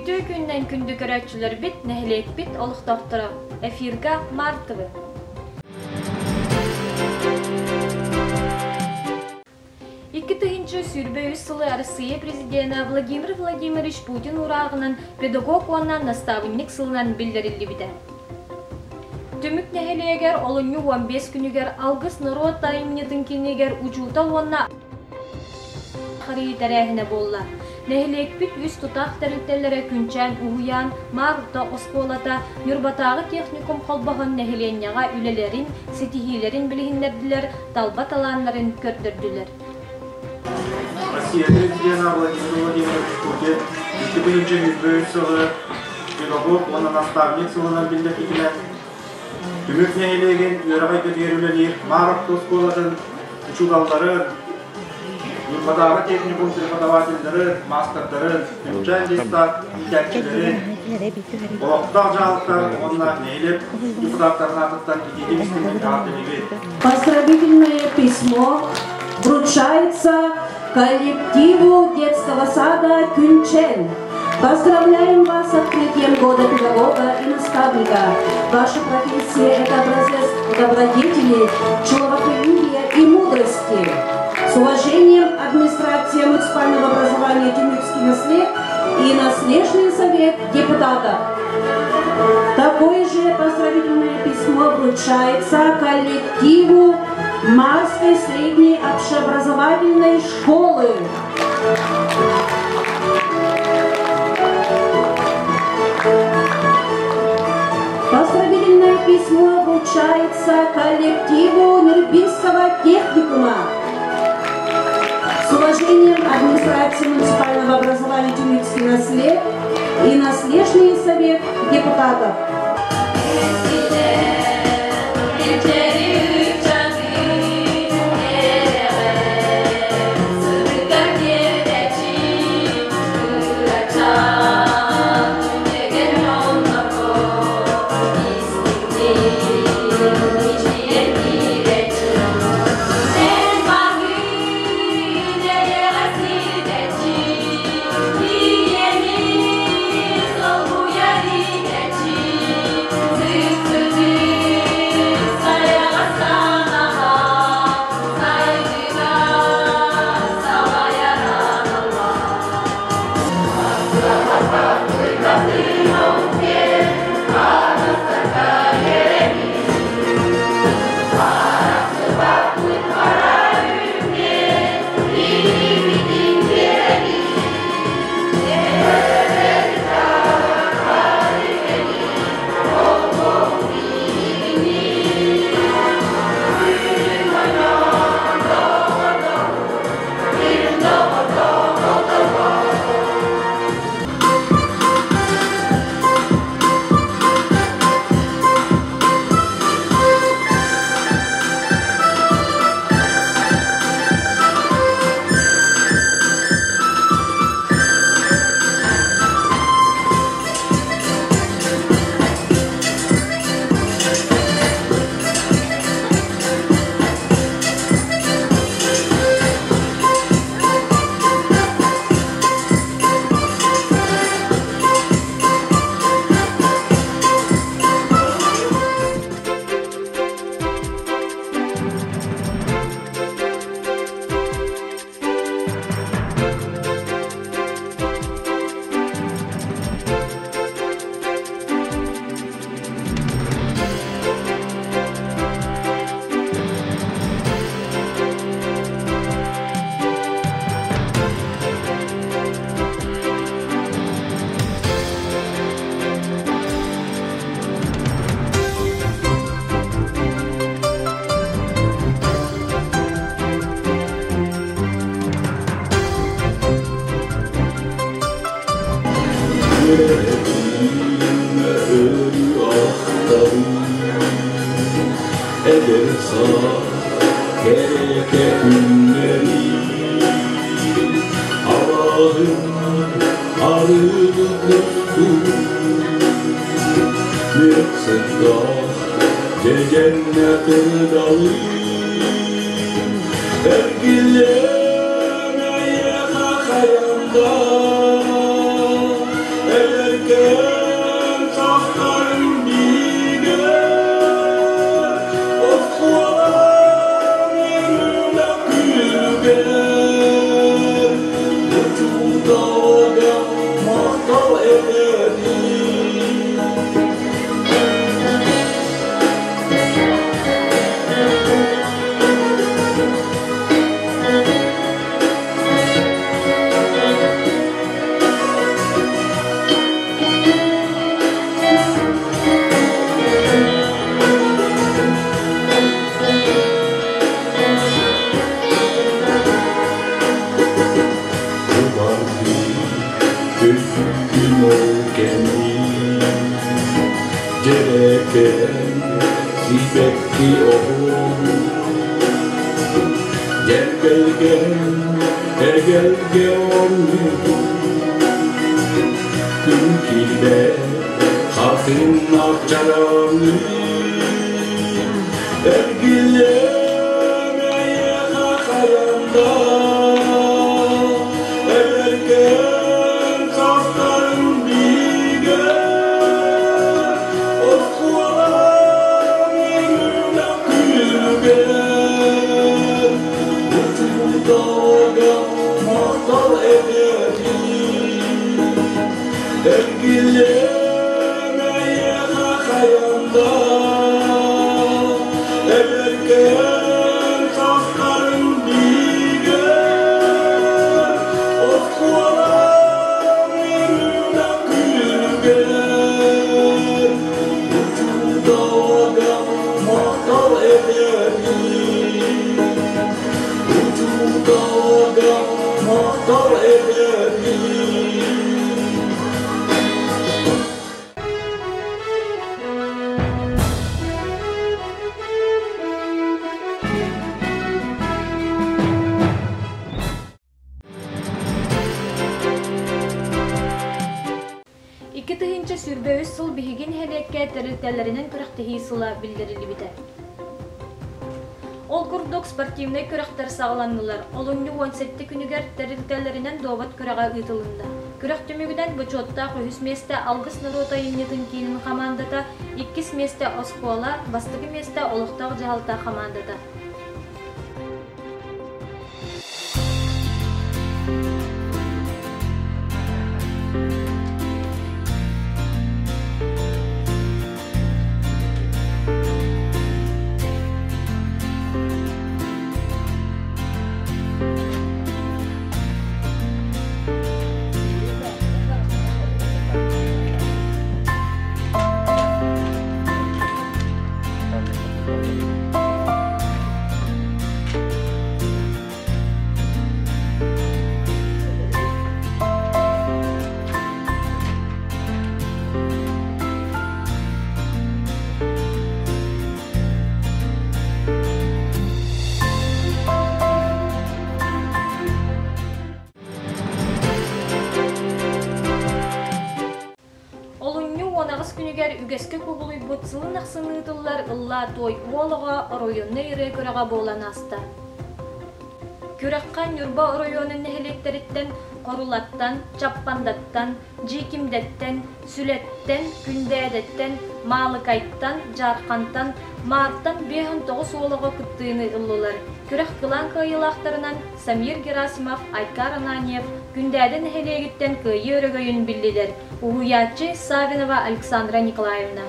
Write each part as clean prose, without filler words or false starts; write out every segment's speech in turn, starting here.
Үтүө күнүнэн күндү көрөөччүлэрбит, нэһилиэкпит олохтоохторо! Эфирга Мартовы! 2023 сылы Арассыыйа Президенэ Владимир Владимирович Путин уурааҕынан педагог уонна настаабынньык сылынан биллэриллибитэ. Түмүк нэһилиэгэр олунньу 15 күнүгэр Алгыс норуот айымньытын киинигэр учуутал уонна харыы тэрээһинэ буолла. Нэһилиэкпит үс тутаах тэрилтэлэрэ Күнчээн уһуйаан, Маарда оскуолата, Ньурбатааҕы техникум холбоһон нэһилиэнньэҕэ үлэлэрин, ситиһиилэрин билиһиннэрдилэр, талба талааннарын көрдөрдүлэр. Россия президена Владимир Владимирович Путин 2023 сылы педагог уонна наставник сылынан биллэрбитинэн, Түмүк нэһилиэгин үөрэх эйгэтигэр үлэлиир Маар орто оскуолатын учууталларын, Ньурбатааҕы техникум преподавателларын, маастардарын, Күнчээн детсад иитээччилэрин, олохтоох дьаһалтар уонна нэһилиэк депутаттарын аатыттан итиитик истиҥник эҕэрдэлиибит. Поздравительное письмо вручается коллективу детского сада «Күнчэн». Поздравляем вас с открытием Года педагога и наставника. Ваша профессия – это образец добродетели, человеколюбия и мудрости. С уважением, администрация муниципального образования Тюмикский наслед и Наследный совет депутатов. Такое же поздравительное письмо вручается коллективу Марской средней общеобразовательной школы. Поздравительное письмо вручается коллективу Нюрбинского техникума. С уважением администрации муниципального образования Тюмикский наслед и Наследный совет депутатов. Эдэр саас кэрэкэ күннэрин алааһын арыгын Мүөт дьэдьэннэ кырдалын Эргиллэн эйиэхэ хайанда. махтал этэбин. Күн ол кэмин Дьэрэкээн сибэкки оһуон Дьэргэлгэн эгэлгэ оонньуу Күн килбэ хатыҥнаах чараҥын Эргиллэн эйиэхэ хайанда Эдэркээн састарын бигэ Оскуолаҥ өрүнэ күлүгэр Учууталга махтал этэбин Эргиллэн эйиэхэ хайанда Эдэркээн састарын бигэ Оскуолаҥ өрүнэ күлүгэр Учууталга махтал этэбин Учууталга махтал этэбин. 2023 сыл биһиги нэһилиэккэ тэрилтэлэринэн күрэхтэһии сыла биллэриллибитэ. Ол курдук спортивнай күрэхтэр саҕаланнылар. Олунньу 17 күнүгэр тэрилтэлэринэн дуобат күрэҕэ ыытылынна. Күрэх түмүгүнэн бочуоттаах үһүс миэстэ Алгыс норуот айымньытын киинин хамаандата, иккис миэстэ оскуола, бастакы миэстэ олохтоох дьаһалта хамаандата. Олунньу 18 күнүгэр үгэскэ кубулуйбут сылын ахсын ыытыллар Ыллаа туой уол оҕо оройуоннай ырыа күрэҕэ буолан ааста. Күрэххэ Ньурба оройуонун нэһилиэктэриттэн Хорулаттан, Чаппандаттан, Дьиикимдэттэн, Сүлэттэн, Күндээдэттэн, Маалыкайтан, Дьаархантан, Маартан 59 уол оҕо кыттыыны ыллылар. Күрэх кылаан кыайыылаахтарынан Самир Герасимов, Айкар Ананьев, Күндээдэ нэһилиэгиттэн кыайыы өрөгөйүн биллилэр. Уһуйааччы Савинова Александра Николаевна.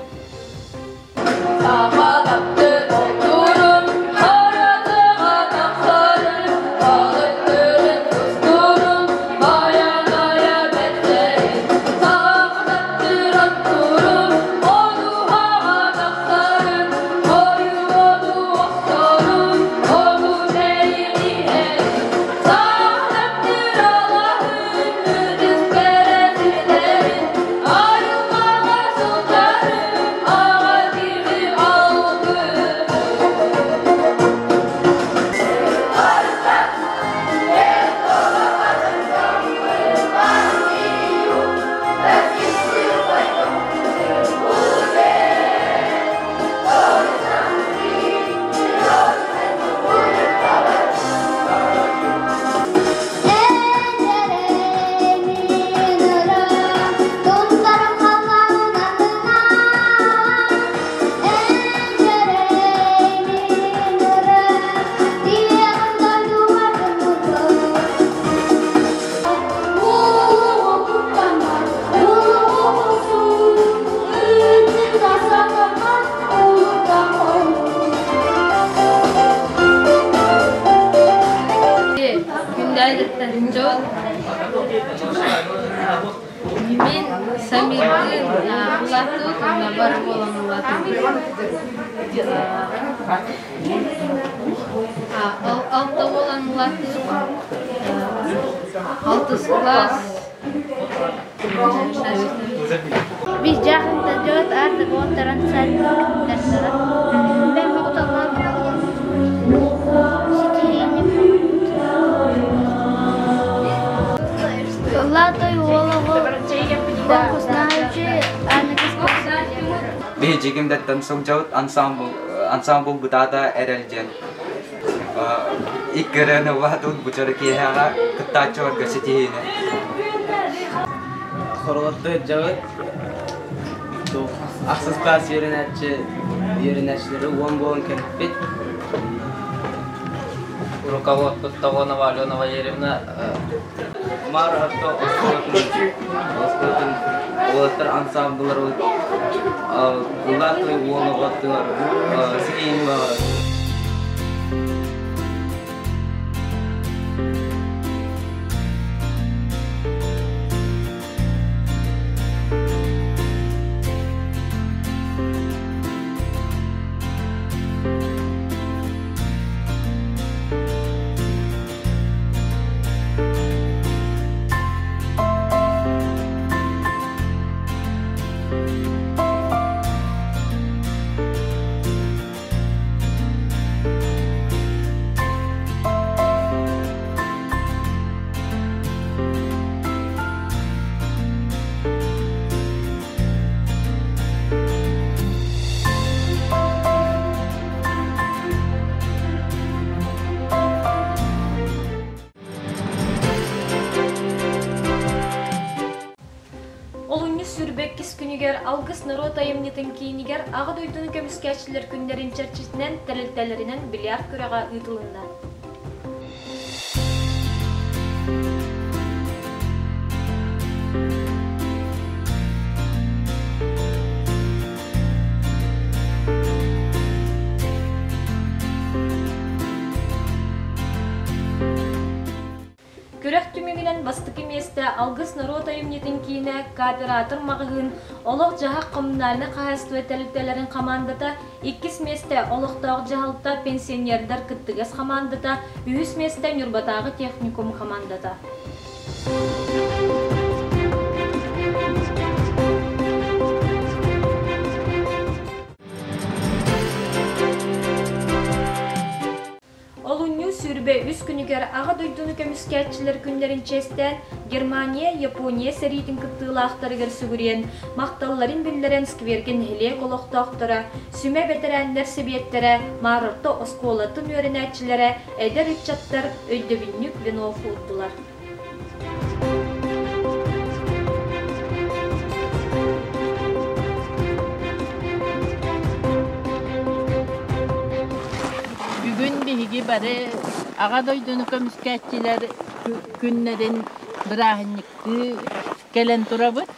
Мин Самирдыын улаатыбыт уонна бары буолан улаатыбыт. Алта буолан улаатыбыт. Алтыс класс. Biz жаһында жот арды болтаран сәл Мен макталган Латой уолого конкурснаачы аныгыс Биһиги сылдьабыт ансамбл ансамбл бытаата эрэл диэн иккерен улаатыбыт бучары киэһэҕэ кыттааччыларга ситиһиини. Хоролотто дьабыт ахсыс класс үөрэнээччи үөрэнээччилэри уон буолан кэлбит. Руководство Тавонова Алена Валерьевна Маар орто оскуолатын уолаттар ансамбллар улаатыы уон оҕотугар ситиһиини баҕарар. Олунньу сүүрбэккис күнүгэр Алгыс норуот айымньытын киинигэр Аҕа дойдуну көмүскээччилэр күннэрин чэрчитинэн тэрилтэлэринэн бильярд күрэҕэ ыытылынна. Күрэх түмүгүнэн бастакы миэстэ Алгыс норуот айымньытын киинэ кооператор маҕаһыын олох-дьаһах коммунальнай хаһаайыстыба тэрилтэлэрин хамаандата, иккис миэстэ олохтоох дьаһалта пенсионердар кыттыгас хамаандата, үһүс миэстэ Ньурбатааҕы техникум хамаандата. Олунньу 23 күнүгэр Аҕа дойдуну көмүскээччилэр күннэрин чиэстээн Германия, Япония сэриитин кыттыылаахтарыгар сүгүрүйэн, махталларын биллэрэн сквергэ нэһилиэк олохтоохторо, сүмэ бэтэрээннэр сэбиэттэрэ, Маар орто оскуолатын үөрэнээччилэрэ, эдэр ыччаттар өйдөбүнньүк венок уурдулар. Бүгүн биһиги бары Аҕа дойдуну көмүскээччилэр күннэрин бырааһынньыктыы кэлэн турабыт.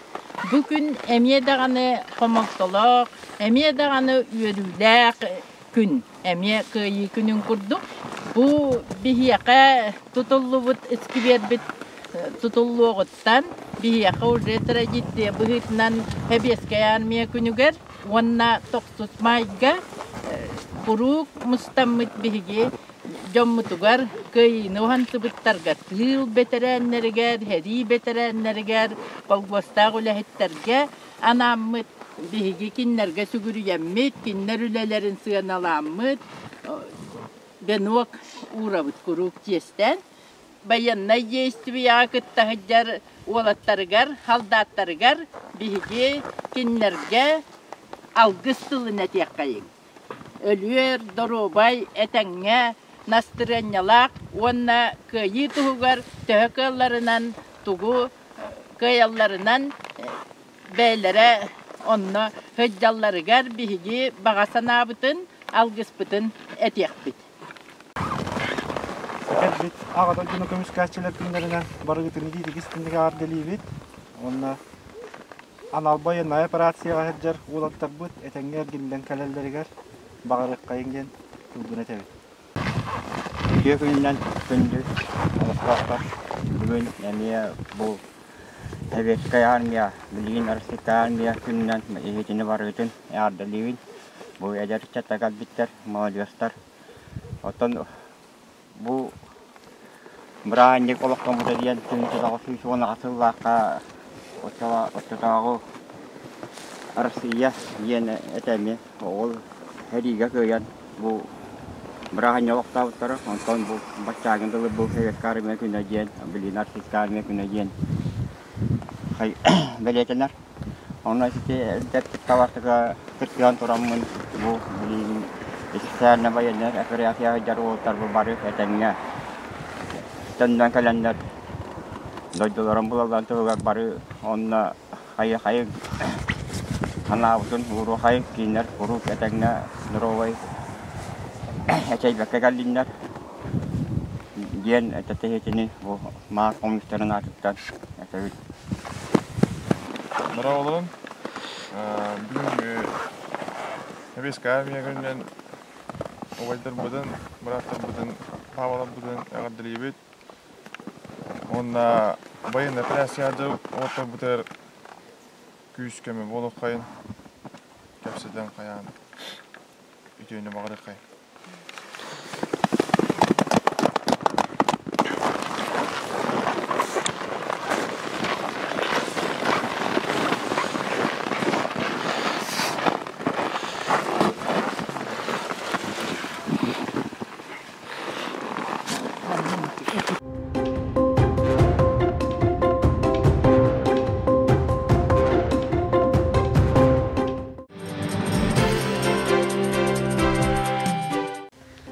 Бу күн эмиэ даҕаны хомолтолоох, эмиэ даҕаны үөрүүлээх күн. Эмиэ Кыайыы күнүн курдук бу биһиэхэ тутуллубут искибиэрбит тутуллуоҕуттан биһиэхэ уже традиция быһыытынан Сэбиэскэй Армия күнүгэр уонна тохсус маайга куруук мустаммыт биһиги дьоммутугар кыайыыны уһансыбыттарга тыыл бэтэрээннэригэр, сэрии бэтэрээннэригэр, колхуостаах үлэһиттэргэ анааммыт биһиги кинилэргэ сүгүрүйэммит, кинилэр үлэлэрин сыаналааммыт, венок уурабыт куруук чиэстээн. Байыаннай действияҕа кытта сылдьар уолаттарыгар, солдаттарыгар биһиги кинилэргэ алгыс тылын этиэххэйиҥ. Өлүөр, доруобай, этэҥҥэ, настырыанньалаах уонна кыайыы туһугар төһө кыалларынан тугу кыайалларынан бэйэлэрэ онно сылдьалларыгар биһиги баҕа санаабытын, алгыспытын этиэхпит. Кэлбит Аҕа дойдуну көмүскээччилэр күннэринэн барыгытын илиитигис түннүгэ эҕэрдэлиибит. Уонна анал байыаннай операцияҕа сылдьар уолаттарбыт этэҥҥэ эргиллэн кэлэллэригэр баҕарыаххайыҥ диэн тылбын этэбит. Үтүө күнүнэн күндү олохтоохтор. Бүгүн эмиэ бу Советскай армия, билигин Российскай армия күнүнэн иһитини барыытын эҕэрдэлиибин. Бу эдэр ыччаттар кэлбиттэр, молодежтар. Оттон бу бырааһынньык олохтоммута диэн 1918 сыллаахха оччотооҕу Россия диэн этэ ол сэриигэ кыайан бу бырааһынньык олохтообуттара. Онтон бу баччааҥҥы дылы бу Советскай армия күнэ диэн, билигин Российскай армия күнэ диэн бэлиэтэнэр. Онно ити эрдэттик табартыга кыртыйан тураммын бу билигин специально военнай операция сылдьар уолаттар бу бары этэҥҥэ төннөн кэлэннэр дойдуларын булалларын туһугар бары онно хайы-хайы санаабытын ууруохайын кинилэр куруук этэҥҥэ здоровай эчэйбэккэ кэллиннэр диэн этэ бу маар хомустарын аатыттан этэбит. Мара олорон бүгүҥҥү Советскай армия күнүнэн убайдарбытын, бырааттарбытын, паапаларбытын эҕэрдэлиибит. Уонна военная операция уолаттарбытыгар күүс-көмө буолуоххайын, кэпсэтэн хайаан үтүөнү баҕарыаххайын.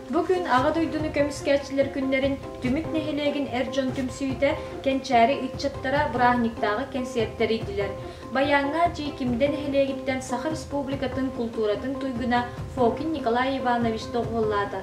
Бу күн Аҕа дойдуну көмүскээччилэр күннэрин Түмүк нэһилиэгин эр дьон түмсүүтэ Кэнчээри ыччаттара бырааһынньыктааҕы кэнсиэрт тэрийдилэр. Баяҥҥа Дьиикимдэ нэһилиэгиттэн Саха Республикатын култууратын туйгуна Фокин Николай Иванович доҕуһуоллаата.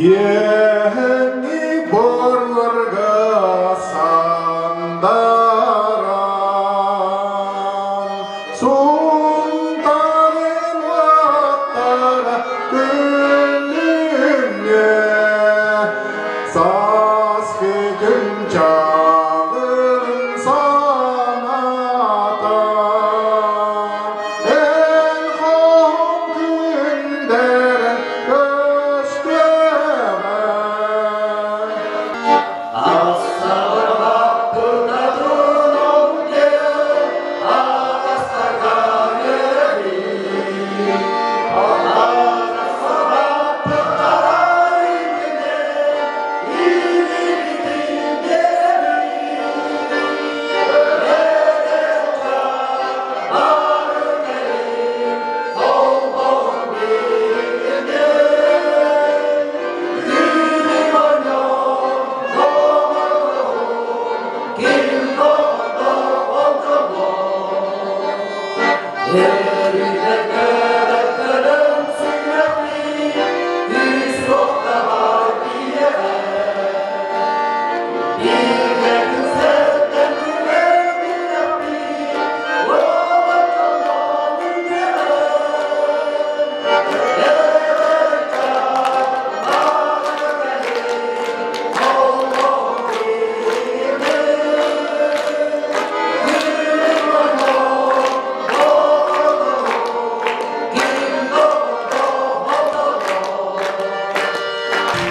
Киэһэҥҥи борларга сандаран, Сунтарын уоттара күлүҥҥэ, Сааскы күн чаҕылын санатан, Эн хоһун күндэрэн көстөҕө.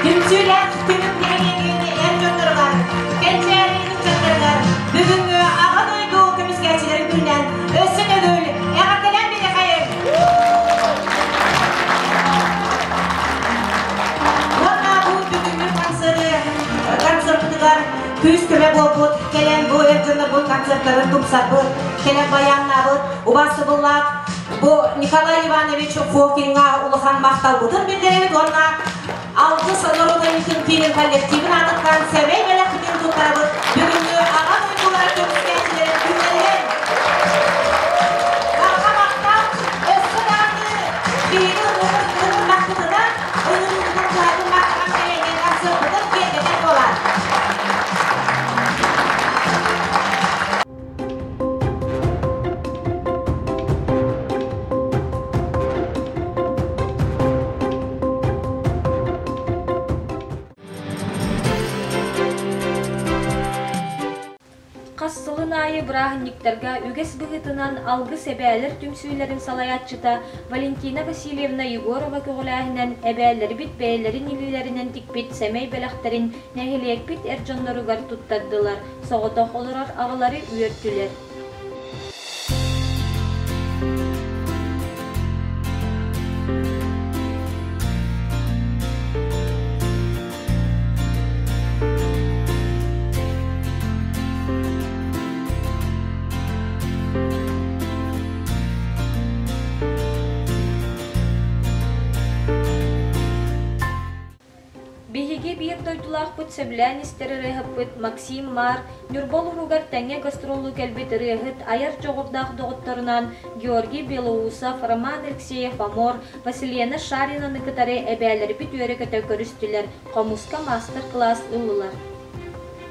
Түмсүүлээх түмүк нэһилиэгин эр дьонноругар, кэнчээри ыччаттарыгар бүгүҥҥү Аҕа дойду көмүскээччилэрин күнүнэн өссө төгүл эҕэрдэлээн биэриэхэйиҥ! Уонна бу бүгүҥҥү концеры концерпытыгар күүс-көмө буолбут, кэлэн бу эр дьоннорбут концерттарын тупсарбыт, кэлэн баяннаабыт, убаастабыллаах бу Николай Иванович Фокиҥҥа улахан махталбытын биллэрэбит уонна Алгыс норуот киинин коллективын аатыттан сэмэй бэлэхпитин туттарабыт бүгүҥҥү аҕа дойдулара көмүскээччилэрин күннэринэн! Барҕа махтал! Өссө даҕаны биһиги ыллыырбытын ылыннахпытына, ылыныыбытын туһатын махтанан кэлэҥҥин концерпытын киэргэтэр буолар. Хас сылын аайы бырааһынньыктарга үгэс быһыытынан Алгыс эбээлэр түмсүүлэрин салайааччыта Валентина Васильевна Егорова көҕүлээһинэн эбээлэрбит бэйэлэрин илиилэринэн тикпит сэмэй бэлэхтэрин нэһилиэкпит эр дьонноругар туттардылар, соҕотох олорор аҕалары үөртүлэр. Биһиги биир дойдулаахпыт сөбүлээн истэр ырыаһыппыт Максим Маар Ньурба улууһугар тэҥҥэ гастроллуу кэлбит ырыаһыт айар дьоҕурдаах доҕотторунаан Георгий Белоусов, Роман Алексеев Амор, Василена Шаринаны кытары эбээлэрбит үөрэ-көтө көрүстүлэр, хомуска маастар-кылаас ыллылар.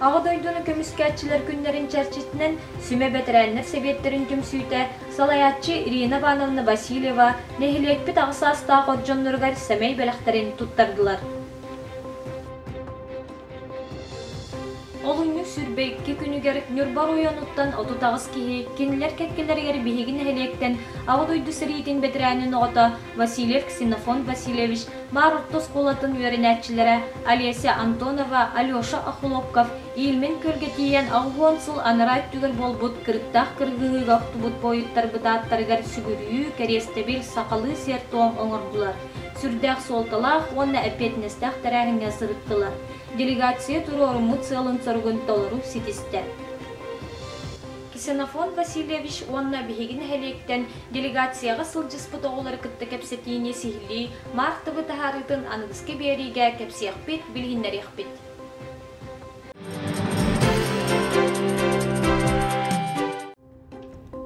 Аҕа дойдуну көмүскээччилэр күннэрин чэрчитинэн Сүмэ бэтэрээннэр сэбиэттэрин түмсүүтэ салайааччы Ирина Ивановна Васильева нэһилиэкпит аҕа саастаах от дьонноругар сэмэй бэлэхтэрин туттардылар. Олунньу 22 күнүгэр Ньурба оройуонуттан 38 киһи кинилэр кэккэлэригэр биһиги нэһилиэктэн Аҕа дойду сэриитин бэтэрээнин оҕото Васильев Ксенофонт Васильевич Маар орто оскуолатын үөрэнээччилэрэ Олеся Антонова, Алеша Охлопков Ильмень күөлгэ тиийэн 80 сыл анараа өттүгэр буолбут кырыктаах кыргыһыыга охтубут буойуттарбыт ааттарыгар сүгүрүйүү, кэриэстэбил, сахалыы сиэр-туом оҥордулар. Сүрдээх суолталаах уонна эппиэтинэстээх тэрээһиҥҥэ сырыттылар. Делегация туруоруммут сыалын-соругун толору ситистэ. Ксенофонт Васильевич уонна биһиги нэһилиэктэн делегацияҕа сылдьыспыт оҕолору кытта кэпсэтиини сиһилии Марк-ТВ таһаарыытын аныгыскы биэриигэ кэпсиэхпит, билиһиннэриэхпит.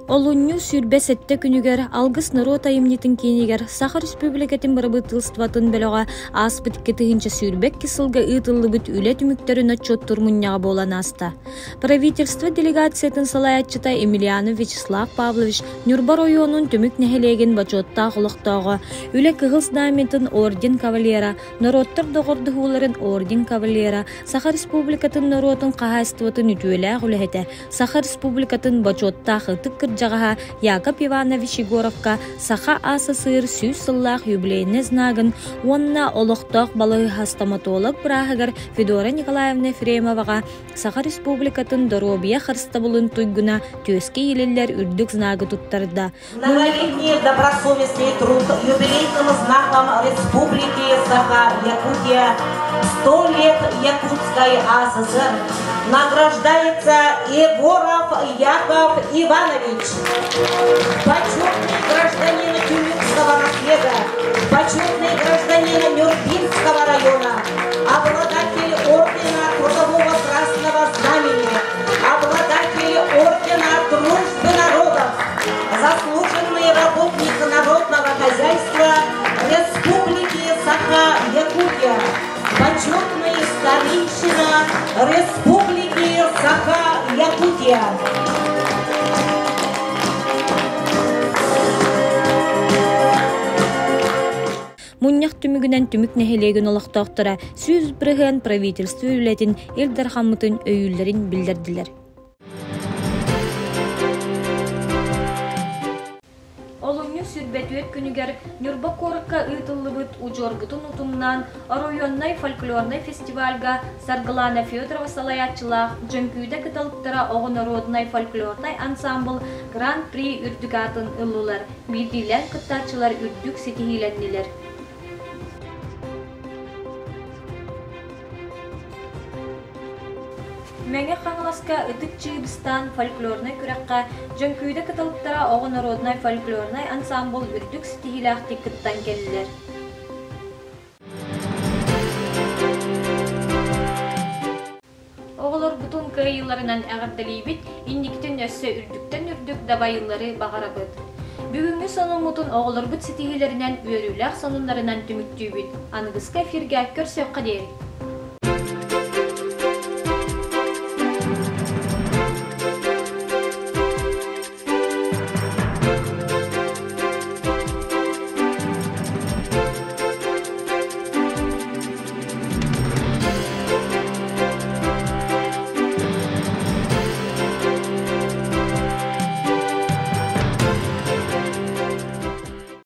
Олунньу 27 күнүгэр Алгыс норуот айымньытын киинигэр Саха Республикатын бырабыыталыстыбатын бөлөҕө ааспыт 2022 сылга ыытыллыбыт үлэ түмүктэрин отчуоттуур мунньаҕа буолан ааста. Правительство делегациятын салайааччыта Емельянов Вячеслав Павлович Ньурба оройуонун Түмүк нэһилиэгин бочуоттаах олохтооҕо, Үлэ Кыһыл Знамятын орден кавалера, норуоттар доҕордоһууларын орден кавалера, Саха Республикатын норуотун хаһаайыстыбатын үтүөлээх үлэһитэ, Саха Республикатын бочуоттаах ытык кырдьаҕаһа Яков Иванович Егоровка Саха АССР 100 сыллаах юбилейнай знагын уонна олохтоох балыыһа стоматолог бырааһыгар Федора Николаевна Ефремоваҕа Саха Республикатын доруобуйа харыстабылын туйгуна түөскэ иилиллэр үрдүк знагы туттарда. Многолетний добросовестный труд юбилейным знаком Республики Саха-Якутия 100 лет Якутской АССР награждается Егоров Яков Иванович, почетный гражданин Тюменского наслега, почетный гражданин Нюрбинского района, обладатель ордена Трудового Красного Знамени, обладатель ордена Дружбы народов, заслуженный работник народного хозяйства Республики Саха-Якутия, почетный старейшина Республики Саха-Якутия. Мунньах түмүгүнэн Түмүк нэһилиэгин олохтоохторо 100% правительство үлэтин Ил Дархаммытын өйүүллэрин биллэрдилэр. Олунньу 22 24 күнүгэр Ньурба куоракка ыытыллыбыт Удьуорбутун утумнаан оройуоннай фольклорнай фестивальга Саргылана Федорова салайааччылаах Дьөҥкүүдэ кыталыктара оҕо норуодунай фольклорнай ансаамбыл Гран-при үрдүк аатын ыллылар, биирдиилээн кыттааччылар үрдүк ситиһиилэннилэр. Мэҥэ Хаҥаласка Ытык Чыыбыстаан фольклорнай күрэххэ Дьөҥкүүдэ кыталыктара оҕо норуодунай фольклорнай ансаамбыл үрдүк ситиһиилээхтик кыттан кэллилэр. Оҕолорбутун кыайыыларынан эҕэрдэлиибит, инникитин өссө үрдүктэн үрдүк дабайыылары баҕарабыт. Бүгүҥҥү сонуммутун оҕолорбут ситиһиилэринэн үөрүүлээх сонуннарынан түмүктүүбүт. Аныгыскы эфиргэ көрсүөххэ диэри!